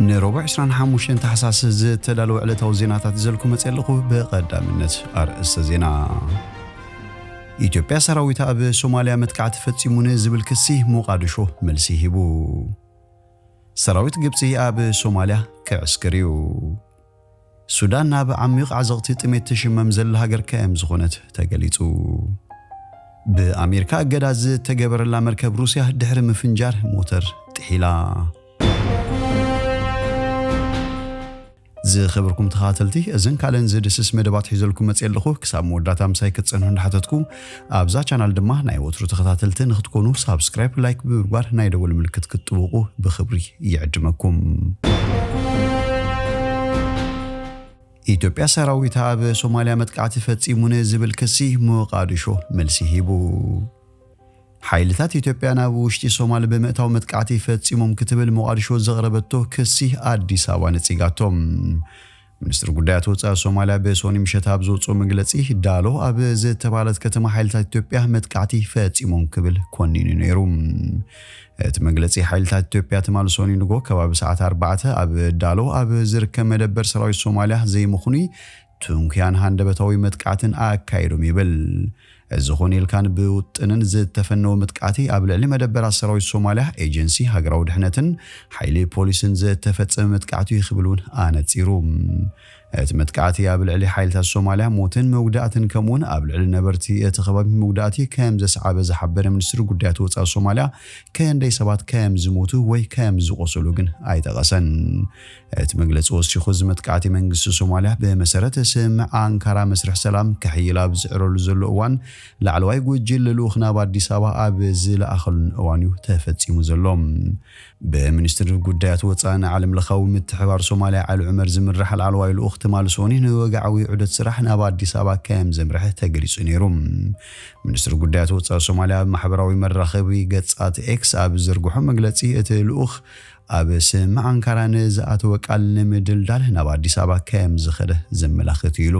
ንረቡዕ ዕስራን ሓሙሽተን ታሕሳስ ዝተዳለወ ዕለታዊ ዜናታት ዘልኩ መፅእ ኣለኹ። ብቐዳምነት ኣርእስተ ዜና። ኢትዮጵያ ሰራዊት ኣብ ሶማልያ መጥቃዕቲ ፈጺሙ ንዝብል ክሲ ሞቓድሾ መልሲ ሂቡ። ሰራዊት ግብጺ ኣብ ሶማልያ ክዕስክር እዩ። ሱዳን ናብ ዓሚቕ ዓዘቕቲ ጥሜት ትሽመም ዘላ ሃገር ከም ዝኾነት ተገሊጹ። ብኣሜሪካ እገዳ ዝተገበረላ መርከብ ሩስያ ድሕሪ ምፍንጃር ሞተር ጥሒላ። ዝኸበርኩም ተኸታተልቲ፣ እዝን ካልእን ዝድስስ መደባት ሒዘልኩም መፅእ ኣለኹ። ክሳብ መወዳእታ ምሳይ ክትፀንሑ እንዳሓተትኩ፣ ኣብዛ ቻናል ድማ ናይ ወትሩ ተኸታተልቲ ንክትኮኑ ሳብስክራይብ፣ ላይክ ብምግባር ናይ ደወል ምልክት ክትጥውቑ ብኽብሪ ይዕድመኩም። ኢትዮጵያ ሰራዊት ኣብ ሶማልያ መጥቃዕቲ ፈጺሙ ንዝብል ክሲ ሞቓድሾ መልሲ ሂቡ። ሓይልታት ኢትዮጵያ ናብ ውሽጢ ሶማል ብምእታው መጥቃዕቲ ፈጺሞም ክትብል ሞቓድሾ ዘቕረበቶ ክሲ ኣዲስ ኣበባ ነጺጋቶ። ሚኒስትሪ ጉዳያት ወጻኢ ሶማልያ ብሶኒ ምሸት ኣብ ዘውፅኦ መግለጺ፣ ዳሎ ኣብ ዝተባህለት ከተማ ሓይልታት ኢትዮጵያ መጥቃዕቲ ፈጺሞም ክብል ኮኒኑ ነይሩ። እቲ መግለጺ ሓይልታት ኢትዮጵያ ትማሊ ሶኒ ንጎ ከባቢ ሰዓት ኣርባዕተ ኣብ ዳሎ ኣብ ዝርከብ መደበር ሰራዊት ሶማልያ ዘይምኹኑይ ትንኩያን ሃንደበታዊ መጥቃዕትን ኣካይዶም ይብል። እዚ ኾን ኢልካን ብውጥንን ዝተፈነወ መጥቃዕቲ ኣብ ልዕሊ መደበራት ሰራዊት ሶማልያ፣ ኤጀንሲ ሃገራዊ ድሕነትን ሓይሊ ፖሊስን ዝተፈጸመ መጥቃዕቲ እዩ ክብል እውን ኣነጺሩ። እቲ መጥቃዕቲ ኣብ ልዕሊ ሓይልታት ሶማልያ ሞትን መጉዳእትን ከምኡውን ኣብ ልዕሊ ነበርቲ እቲ ከባቢ መጉዳእቲ ከም ዘስዓበ ዝሓበረ ሚኒስትሪ ጉዳያት ወጻኢ ሶማልያ፣ ክንደይ ሰባት ከም ዝሞቱ ወይ ከም ዝቆሰሉ ግን ኣይጠቐሰን። እቲ መግለጺ ወሲኹ፣ እዚ መጥቃዕቲ መንግስቲ ሶማልያ ብመሰረት ስምምዕ ኣንካራ መስርሕ ሰላም ክሕይል ኣብ ዝዕረሉ ዘሎ እዋን፣ ላዕለዋይ ጉጅለ ልኡኽ ናብ ኣዲስ ኣበባ ኣብ ዝለኣኸሉን እዋን እዩ ተፈጺሙ ዘሎ። ብሚኒስትሪ ጉዳያት ወጻኢ ንዓለም ለኻዊ ምትሕባር ሶማልያ ዓሊ ዑመር ዝምራሕ ላዕለዋይ ልኡኽ ትማሊ ሶኒ ንወግዓዊ ዑደት ስራሕ ናብ ኣዲስ ኣበባ ከም ዘምርሐ ተገሊጹ ነይሩ። ሚኒስትሪ ጉዳያት ወጻኢ ሶማልያ ኣብ ማሕበራዊ መራኸቢ ገጻት ኤክስ ኣብ ዝዘርግሖ መግለጺ፣ እቲ ልኡኽ ኣብ ስምምዕ ኣንካራ ንዝኣተወ ቃል ንምድልዳል ናብ ኣዲስ ኣበባ ከም ዝኸደ ዘመላኽት እዩ ኢሉ።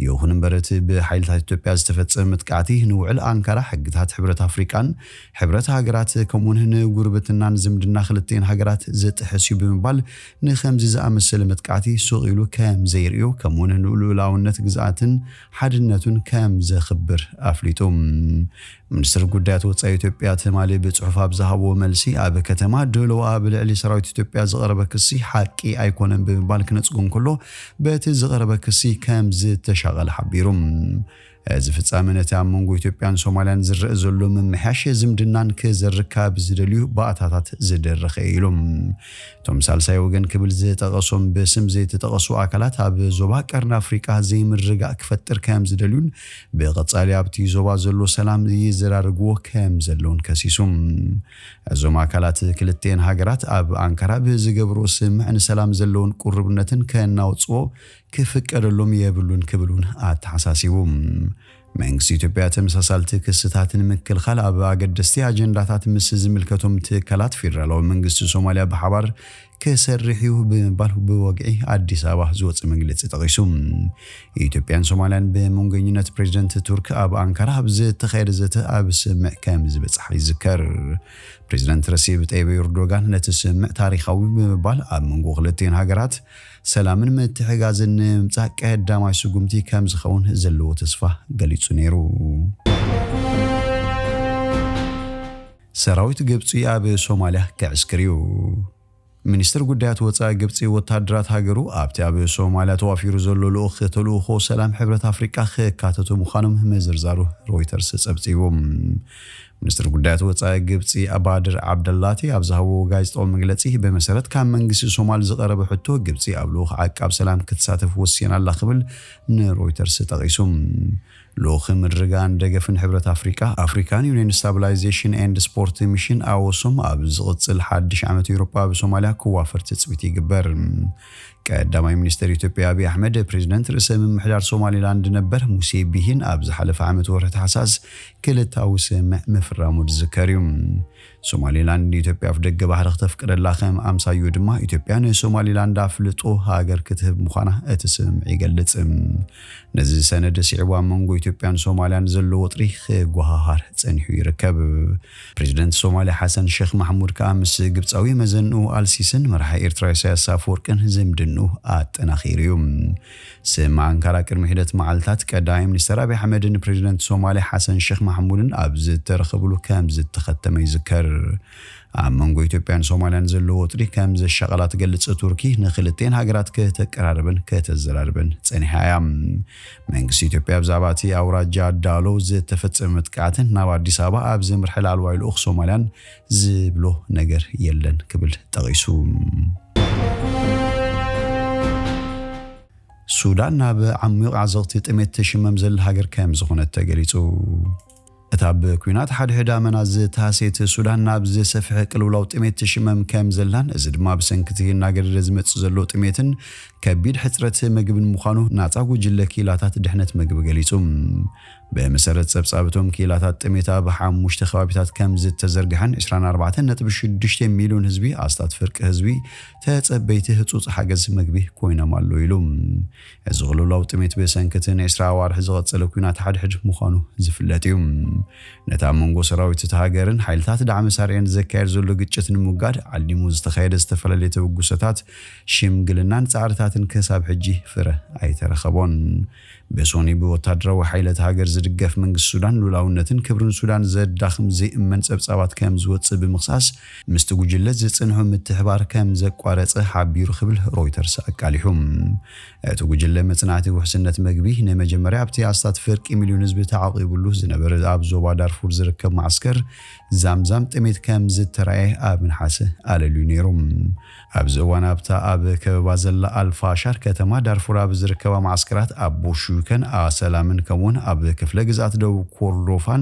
ይኹን እምበር፣ እቲ ብሓይልታት ኢትዮጵያ ዝተፈጸመ መጥቃዕቲ ንውዕል ኣንካራ፣ ሕግታት ሕብረት ኣፍሪቃን ሕብረት ሃገራት ከምኡውን ንጉርብትናን ዝምድና ክልቲኤን ሃገራት ዝጥሕስ እዩ ብምባል፣ ንኸምዚ ዝኣመሰለ መጥቃዕቲ ሱቕ ኢሉ ከም ዘይርእዮ ከምኡውን ንልኡላውነት ግዝኣትን ሓድነቱን ከም ዘኽብር ኣፍሊጡ። ሚኒስትሪ ጉዳያት ወጻኢ ኢትዮጵያ ትማሊ ብጽሑፍ ኣብ ዝሃብዎ መልሲ፣ ኣብ ከተማ ዶሎ ኣብ ልዕሊ ሰራዊት ኢትዮጵያ ዝቐረበ ክሲ ሓቂ ኣይኮነን ብምባል ክነጽጎ እንከሎ፣ በቲ ዝቐረበ ክሲ ከም ዝተሻቐለ ሓቢሩ። እዚ ፍጻመ ነቲ ኣብ መንጎ ኢትዮጵያን ሶማልያን ዝረአ ዘሎ ምምሕያሽ ዝምድናን ክዘርግ ካብ ዝደልዩ ባእታታት ዝደረኸ እዩ ኢሉ። እቶም ሳልሳይ ወገን ክብል ዝጠቐሶም ብስም ዘይተጠቐሱ ኣካላት፣ ኣብ ዞባ ቀርኒ ኣፍሪቃ ዘይምርግጋእ ክፈጥር ከም ዝደልዩን ብቐጻሊ ኣብቲ ዞባ ዘሎ ሰላም ይዘራርግዎ ከም ዘለውን ከሲሱ። እዞም ኣካላት ክልቲኤን ሃገራት ኣብ ኣንካራ ብዝገብርኦ ስምምዕ ንሰላም ዘለውን ቅሩብነትን ከናውጽዎ ክፍቀደሎም የብሉን ክብል እውን ኣተሓሳሲቡ። መንግስቲ ኢትዮጵያ ተመሳሳልቲ ክስታት ንምክልኻል ኣብ ኣገደስቲ ኣጀንዳታት ምስ ዝምልከቶም ትካላት ፌደራላዊ መንግስቲ ሶማልያ ብሓባር ክሰርሕ እዩ ብምባል ብወግዒ ኣዲስ ኣበባ ዝወፀ መግለፂ ጠቒሱ። ኢትዮጵያን ሶማልያን ብመንጎኝነት ፕሬዚደንት ቱርክ ኣብ ኣንካራ ኣብ ዝተኻየደ ዘተ ኣብ ስምምዕ ከም ዝበፅሓ ይዝከር። ፕሬዚደንት ረሲብ ጠይብ ኤርዶጋን ነቲ ስምምዕ ታሪኻዊ ብምባል ኣብ መንጎ ክልቲኤን ሃገራት ሰላምን ምትሕጋዝን ንምምጻእ ቀዳማይ ስጉምቲ ከም ዝኸውን ዘለዎ ተስፋ ገሊጹ ነይሩ። ሰራዊት ግብጺ ኣብ ሶማልያ ክዕስክር እዩ። ሚኒስትር ጉዳያት ወጻኢ ግብጺ፣ ወታደራት ሃገሩ ኣብቲ ኣብ ሶማልያ ተዋፊሩ ዘሎ ልኡኽ ተልእኾ ሰላም ሕብረት ኣፍሪቃ ክካተቱ ምዃኖም ምዝርዛሩ ሮይተርስ ጸብጺቡ። ሚኒስትር ጉዳያት ወጻኢ ግብጺ ባድር ዓብደላቲ ኣብ ዝሃብዎ ጋዜጣዊ መግለጺ፣ ብመሰረት ካብ መንግስቲ ሶማል ዝቐረበ ሕቶ፣ ግብጺ ኣብ ልኡኽ ዓቃብ ሰላም ክትሳተፍ ወሲና ኣላ ክብል ንሮይተርስ ጠቒሱ። ልኡኽ ምርግጋእን ደገፍን ሕብረት ኣፍሪቃ፣ ኣፍሪካን ዩኒየን ስታብላይዜሽን ኤንድ ስፖርት ሚሽን ኣወሶም፣ ኣብ ዝቕጽል ሓድሽ ዓመት ኤውሮጳ ኣብ ሶማልያ ክዋፈር ትጽቢት ይግበር። ቀዳማይ ሚኒስትር ኢትዮጵያ ኣብይ ኣሕመድ፣ ፕሬዚደንት ርእሰ ምምሕዳር ሶማሊላንድ ነበር ሙሴ ቢሂን ኣብ ዝሓለፈ ዓመት ወርሒ ታሕሳስ ክልታዊ ስምምዕ ምፍራሙ ዝዝከር እዩ። ሶማሊላንድ ንኢትዮጵያ ኣፍደገ ባሕሪ ክተፍቅደላ ከም ኣምሳዩ ድማ ኢትዮጵያ ንሶማሊላንድ ኣፍልጦ ሃገር ክትህብ ምዃና እቲ ስምምዕ ይገልጽ። ነዚ ሰነድ ስዒቡ ኣብ መንጎ ኢትዮጵያን ሶማልያን ዘሎ ወጥሪ ክጓሃሃር ጸኒሑ ይርከብ። ፕሬዚደንት ሶማልያ ሓሰን ሼክ ማሕሙድ ከኣ ምስ ግብጻዊ መዘንኡ ኣልሲስን መራሒ ኤርትራ ኢሳያስ ኣፈወርቅን ዝምድንኡ ኣጠናኺሩ እዩ። ስም ኣንካራ ቅድሚ ሒደት መዓልታት ቀዳማይ ሚኒስተር ኣብይ ኣሕመድን ፕሬዚደንት ሶማልያ ሓሰን ሼክ ማሕሙድን ኣብ ዝተረኸብሉ ከም ዝተኸተመ ይዝከር። ኣብ መንጎ ኢትዮጵያን ሶማልያን ዘሎ ወጥሪ ከም ዘሻቐላ ትገልጽ ቱርኪ ንክልቴን ሃገራት ከተቀራርብን ከተዘራርብን ጸኒሓ እያ። መንግስቲ ኢትዮጵያ ብዛዕባ እቲ ኣውራጃ ዳሎ ዝተፈጸመ መጥቃዕትን ናብ ኣዲስ ኣበባ ኣብ ዘምርሐ ላዕለዋይ ልኡኽ ሶማልያን ዝብሎ ነገር የለን ክብል ጠቒሱ። ሱዳን ናብ ዓሚቕ ዓዘቕቲ ጥሜት ትሽመም ዘላ ሃገር ከም ዝኾነት ተገሊጹ። እታ ብኲናት ሓድሕድ ኣመና ዝተሃስየት ሱዳን ናብ ዝሰፍሐ ቅልውላው ጥሜት ትሽመም ከም ዘላን እዚ ድማ ብሰንኪ እቲ እናገደደ ዝመጽእ ዘሎ ጥሜትን ከቢድ ሕጽረት ምግብን ምዃኑ ናጻ ጉጅለ ክኢላታት ድሕነት ምግቢ ገሊጹ። ብመሰረት ጸብጻብ እቶም ክኢላታት ጥሜት ኣብ ሓሙሽተ ከባቢታት ከም ዝተዘርግሐን ዕስራን ኣርባዕተን ነጥቢ ሽዱሽተ ሚልዮን ህዝቢ ኣስታት ፍርቂ ህዝቢ ተጸበይቲ ህጹጽ ሓገዝ ምግቢ ኮይኖም ኣለዉ ኢሉ። እዚ ቅልውላው ጥሜት ብሰንኪ እቲ ንዕስራ ኣዋርሕ ዝቐጸለ ኲናት ሓድሕድ ምዃኑ ዝፍለጥ እዩ። ነቲ ኣብ መንጎ ሰራዊት እታ ሃገርን ሓይልታት ዳዕሚ ሳርያን ዘካየድ ዘሎ ግጭት ንምውጋድ ዓሊሙ ዝተኻየደ ዝተፈላለየ ተበግሶታት፣ ሽምግልናን ጻዕርታትን ክሳብ ሕጂ ፍረ ኣይተረኸቦን። ብሶኒ ብወታደራዊ ሓይሊ እታ ሃገር ዝድገፍ መንግስቲ ሱዳን ሉላውነትን ክብርን ሱዳን ዘዳኽም ዘይእመን ጸብጻባት ከም ዝወጽእ ብምኽሳስ ምስቲ ጉጅለ ዝጽንሑ ምትሕባር ከም ዘቋረጸ ሓቢሩ ክብል ሮይተርስ ኣቃሊሑ። እቲ ጉጅለ መጽናዕቲ ውሕስነት መግቢ ንመጀመርያ ኣብቲ ኣስታት ፍርቂ ሚልዮን ህዝቢ ተዓቂቡሉ ዝነበረ ኣብ ዞባ ዳርፉር ዝርከብ መዓስከር ዛምዛም ጥሜት ከም ዝተራየ ኣብ ነሓሰ ኣለልዩ ነይሩ። ኣብዚ እዋን ኣብታ ኣብ ከበባ ዘላ ኣልፋሻር ከተማ ዳርፉር ኣብ ዝርከባ መዓስከራት ኣብ ቡሹከን ኣሰላምን ከምኡውን ኣብ ክፍለ ግዝኣት ደቡብ ኮርዶፋን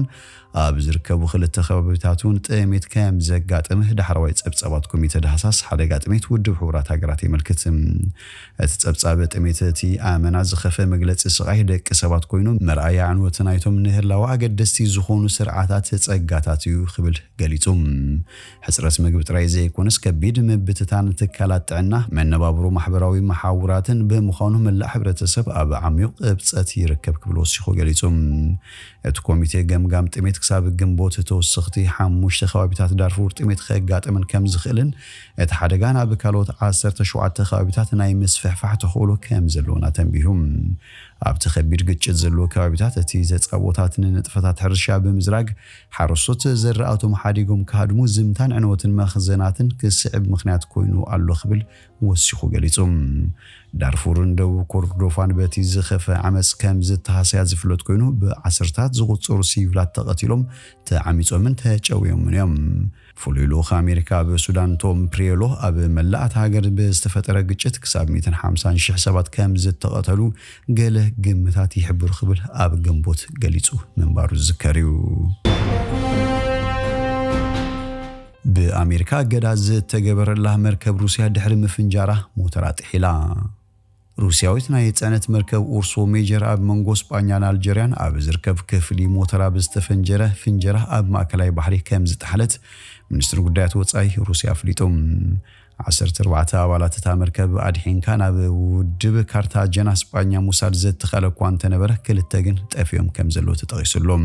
ኣብ ዝርከቡ ክልተ ከባቢታት እውን ጥሜት ከም ዘጋጠመ ዳሕረዋይ ጸብጻባት ኮሚተ ዳህሳስ ሓደጋ ጥሜት ውድብ ሕቡራት ሃገራት የመልክት። እቲ ጸብጻብ ጥሜት እቲ ኣመና ዝኸፈ መግለጺ ስቓይ ደቂ ሰባት ኮይኑ መርኣያ ዕንወት ናይቶም ንህላወ ኣገደስቲ ዝኾኑ ስርዓታት ጸጋታት እዩ ክብል ገሊጹ። ሕጽረት ምግቢ ጥራይ ዘይኮነስ ከቢድ ምብትታን ትካላት ጥዕና፣ መነባብሮ ማሕበራዊ መሓውራትን ብምዃኑ መላእ ሕብረተሰብ ኣብ ዓሚቕ እብጸት ይርከብ ክብል ወሲኹ ገሊጹ። እቲ ኮሚቴ ገምጋም ጥሜት ክሳብ ግንቦት ተወሰኽቲ ሓሙሽተ ከባቢታት ዳርፉር ጥሜት ከጋጥምን ከም ዝኽእልን እቲ ሓደጋ ናብ ካልኦት ዓሰርተ ሸውዓተ ከባቢታት ናይ ምስፍሕፋሕ ተኽእሎ ከም ዘለዎን ኣተንቢሁ። ኣብቲ ከቢድ ግጭት ዘለዎ ከባቢታት እቲ ተጻቦታት ንንጥፈታት ሕርሻ ብምዝራግ ሓረስቶት ዘራእቶም ሓዲጎም ክሃድሙ ዝምታን ዕንወትን መኽዘናትን ክስዕብ ምኽንያት ኮይኑ ኣሎ ክብል ወሲኹ ገሊጹ። ዳርፉርን ደቡብ ኮርዶፋን በቲ ዝኸፈ ዓመጽ ከም ዝተሃስያ ዝፍለጥ ኮይኑ ብዓሰርታት ዝቑጸሩ ሲቪላት ተቐቲሎም ተዓሚጾምን ተጨውዮምን እዮም። ፍሉይ ልኡኽ ኣሜሪካ ኣብ ሱዳን ቶም ፕሪየሎ ኣብ መላእ እታ ሃገር ብዝተፈጠረ ግጭት ክሳብ ሚእትን ሓምሳን ሽሕ ሰባት ከም ዝተቐተሉ ገለ ግምታት ይሕብሩ ክብል ኣብ ግንቦት ገሊጹ ምንባሩ ዝዝከር እዩ። ብኣሜሪካ እገዳ ዝተገበረላ መርከብ ሩስያ ድሕሪ ምፍንጃራ ሞተራ ጥሒላ። ሩስያዊት ናይ ጽዕነት መርከብ ኡርሶ ሜጀር ኣብ መንጎ ስጳኛን ኣልጀርያን ኣብ ዝርከብ ክፍሊ ሞተራ ብዝተፈንጀረ ፍንጀራ ኣብ ማእከላይ ባሕሪ ከም ዝጠሓለት ሚኒስትሪ ጉዳያት ወጻኢ ሩስያ ኣፍሊጡ። ዓሰርተ ኣርባዕተ ኣባላት እታ መርከብ ኣድሒንካ ናብ ውድብ ካርታጀና ስጳኛ ሙሳድ ዘተኻለ እኳ እንተነበረ ክልተ ግን ጠፊኦም ከም ዘለዉ ተጠቒሱሎም።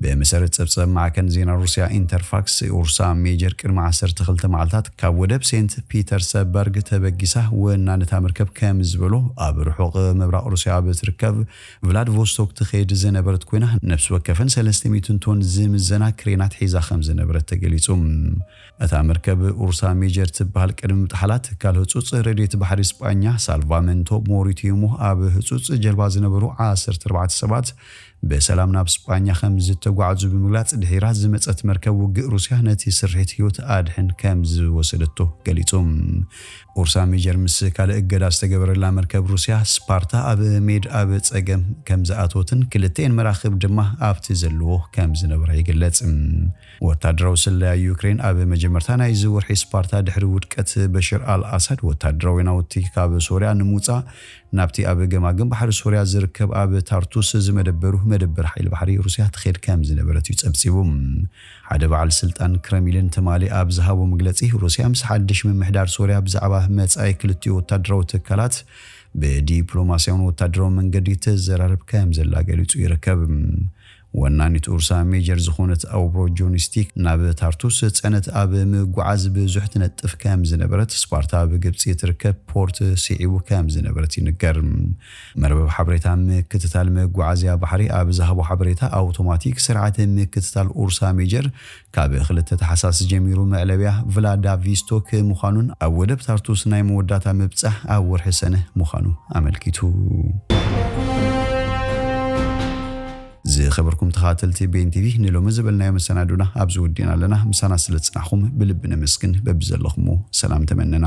ብመሰረት ጸብጸብ ማዕከን ዜና ሩስያ ኢንተርፋክስ ኡርሳ ሜጀር ቅድሚ ዓሰርተ ክልተ መዓልታት ካብ ወደብ ሴንት ፒተርሰበርግ ተበጊሳ ወናኒ እታ መርከብ ከም ዝበሎ ኣብ ርሑቕ ምብራቕ ሩስያ ኣብ ትርከብ ቭላድቮስቶክ ትኸይድ ዝነበረት ኮይና ነፍሲ ወከፈን ሰለስተ ሚእትን ቶን ዝምዘና ክሬናት ሒዛ ከም ዝነበረት ተገሊጹ። እታ መርከብ ኡርሳ ሜጀር ትበሃል ቅድሚ ምጥሓላ ትካል ህጹጽ ረድኤት ባሕሪ ስጳኛ ሳልቫመንቶ ሞሪቲሞ ኣብ ህጹጽ ጀልባ ዝነበሩ ዓሰርተ ኣርባዕተ ሰባት ብሰላም ናብ ስጳኛ ከም ዝተጓዕዙ ብምግላጽ ድሒራ ዝመጸት መርከብ ውግእ ሩስያ ነቲ ስርሒት ህይወት ኣድሕን ከም ዝወሰደቶ ገሊጹ። ኡርሳ ሜጀር ምስ ካልእ እገዳ ዝተገበረላ መርከብ ሩስያ ስፓርታ ኣብ ሜድ ኣብ ጸገም ከም ዝኣተወትን ክልተኤን መራኽብ ድማ ኣብቲ ዘለዎ ከም ዝነበራ ይግለጽ። ወታደራዊ ስለያ ዩክሬን ኣብ መጀመርታ ናይዚ ወርሒ ስፓርታ ድሕሪ ውድቀት በሽር ኣል ኣሳድ ወታደራዊ ናውቲ ካብ ሶርያ ንምውጻእ ናብቲ ኣብ ገማግም ባሕሪ ሶርያ ዝርከብ ኣብ ታርቱስ ዝመደበሩ መደበር ሓይሊ ባሕሪ ሩስያ ትኸይድ ከም ዝነበረት እዩ ጸብጺቡ። ሓደ በዓል ስልጣን ክረምሊን ትማሊ ኣብ ዝሃቦ መግለጺ፣ ሩስያ ምስ ሓድሽ ምምሕዳር ሶርያ ብዛዕባ መጻኢ ክልቲኡ ወታደራዊ ትካላት ብዲፕሎማስያውን ወታደራዊ መንገዲ ትዘራረብ ከም ዘላ ገሊጹ ይርከብ። ወናኒት ኡርሳ ሜጀር ዝኾነት ኣውብሮ ጆኒስቲክ ናብ ታርቱስ ጸነት ኣብ ምጉዓዝ ብዙሕ ትነጥፍ ከም ዝነበረት፣ ስፓርታ ኣብ ግብጺ ትርከብ ፖርት ስዒቡ ከም ዝነበረት ይንገር። መርበብ ሓበሬታ ምክትታል መጓዓዝያ ባሕሪ ኣብ ዝሃቦ ሓበሬታ፣ ኣውቶማቲክ ስርዓት ምክትታል ኡርሳ ሜጀር ካብ ክልተ ታሕሳስ ጀሚሩ መዕለቢያ ቭላዳቪስቶክ ምዃኑን ኣብ ወደብ ታርቱስ ናይ መወዳእታ ምብጻሕ ኣብ ወርሒ ሰነ ምዃኑ ኣመልኪቱ። ዝኸበርኩም ተኸታተልቲ ቤን ቲቪ፣ ንሎሚ ዝበልናዮ መሰናዱና ኣብዚ ወዲእና ኣለና። ምሳና ስለ ዝጸናሕኩም ብልቢ ነመስግን። በብዘለኹሞ ሰላም ተመነና።